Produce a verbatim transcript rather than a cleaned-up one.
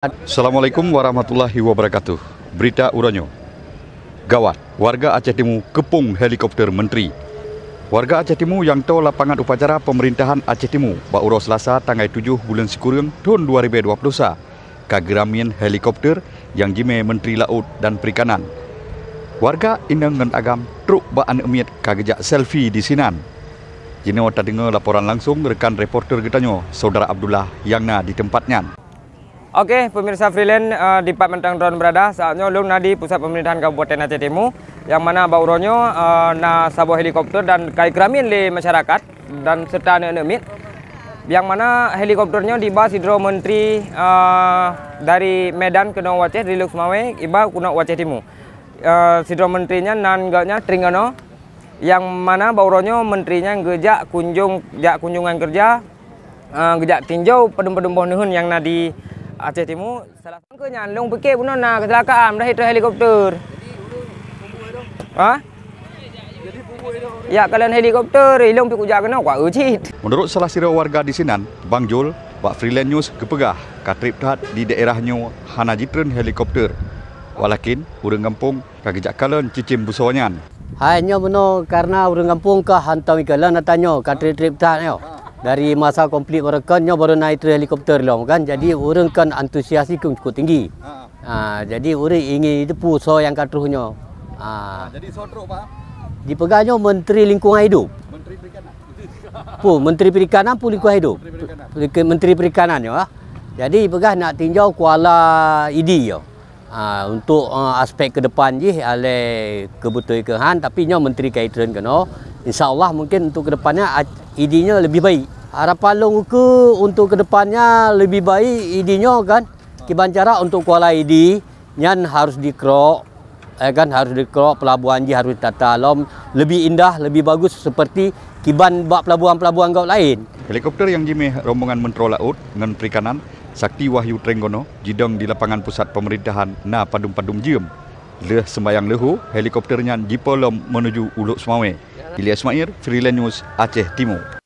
Assalamualaikum warahmatullahi wabarakatuh. Berita uroe nyoe. Gawat, warga Aceh Timu keupông helikopter menteri. Warga Aceh Timu nyang toe lapangan upacara pemerintahan Aceh Timu bak uroe Selasa tanggai tujoh buleuen Sikureueng thon dua ribèe dua ploh sa ka geuramiet helikopter nyang jimè Menteri Laôt dan Perikanan. Warga inong ngon agam trok bak aneuk miet ka geujak selfie disinan. Jinoe tadeungoe laporan langsong rekan reporter geutanyoe, Saudara Abdullah nyang na di teumpat nyan. Oke, pemirsa Freeland, eh, dipat mantong droen beurada, saat nyoe lôn na di pusat pemerintahan Kabupaten Aceh Timu, nyang mana bak uroe nyoe, eh, na saboh helikopter dan ka geuramiet lé masyarakat dan serta aneuk-aneuk miet. Nyang mana helikopter nyoe jiba sidroe menteri, eh, dari Medan keunoe u Aceh, dari Lhokseumawe, jiba keunoe u Aceh Timu. Eh, sidroe menteri nyan nan geuh nyan Trenggono, nyang mana bak uroe nyoe menteri nyan geujak kunjung, jak kunjungan kerja, eh, geujak tinjau padum-padum boh neuheun nyang na di Aceh Timu. Salah sangka nyan, lôn pike bunoe na kecelakaan, meudah itu helikopter. Ha? Ya, kalon helikopter, ilong pi kujak keunoe, kuat cit. Menurut salah sidroe warga disinan, Bang Jul, bak Freeland News geupeugah, ka treb that di daerah nyoe hana jitreun helikopter. Walakin, ureuëng gampông ka geujak kalon cicém busoe nyan. Hai nyoe bunoe karena ureuëng gampông ka hantom ikalon ata nyoe, ka treb-treb that nyoe. Dari masa konflik baroe kan nyoe baru na jitreun helikopter lom kan. Jadi ureuëng kan antusias ikon cukup tinggi. Ha, jadi ureuëng ingin jiteupeue soe nyang ka troh nyoe. Ha. Jadi soe trok, Pak? Jipeugah nyoe Menteri Lingkungan Hidup. Menteri Perikanan. Pu, Menteri Perikanan pu Lingkungan Hidup. Menteri Perikanan. Perika-, Menteri Perikanan nyoe, ah. Jadi jipeugah nak tinjau kuala idi nyoe. Ah, untuk, ah, aspek ke depan jih, alai keubeutôi keuhan, tapi nyoe Menteri ka jitreun keunoe. Insya Allah mungkin untuk ke depannya, ah, idi nyoe lebih baik. Harapan lôn ukeue untuk ke depannya lebih baik idi nyoe kan. Kiban cara untuk kuala idi nyan harus dikrok, eh, kan, harus dikrok, pelabuhan jih harus ditata lom lebih indah, lebih bagus seperti kiban bak pelabuhan-pelabuhan gob laén. Helikopter nyang jimè rombongan Menteri Laôt ngon Perikanan, Sakti Wahyu Trenggono, jidong di lapangan pusat pemerintahan na padum-padum jeuem. Lheueh seumbahyang leuhô, helikopter nyan jipo lom meunuju u Lhokseumawe. Ilyas Ismail, Freeland News, Aceh Timu.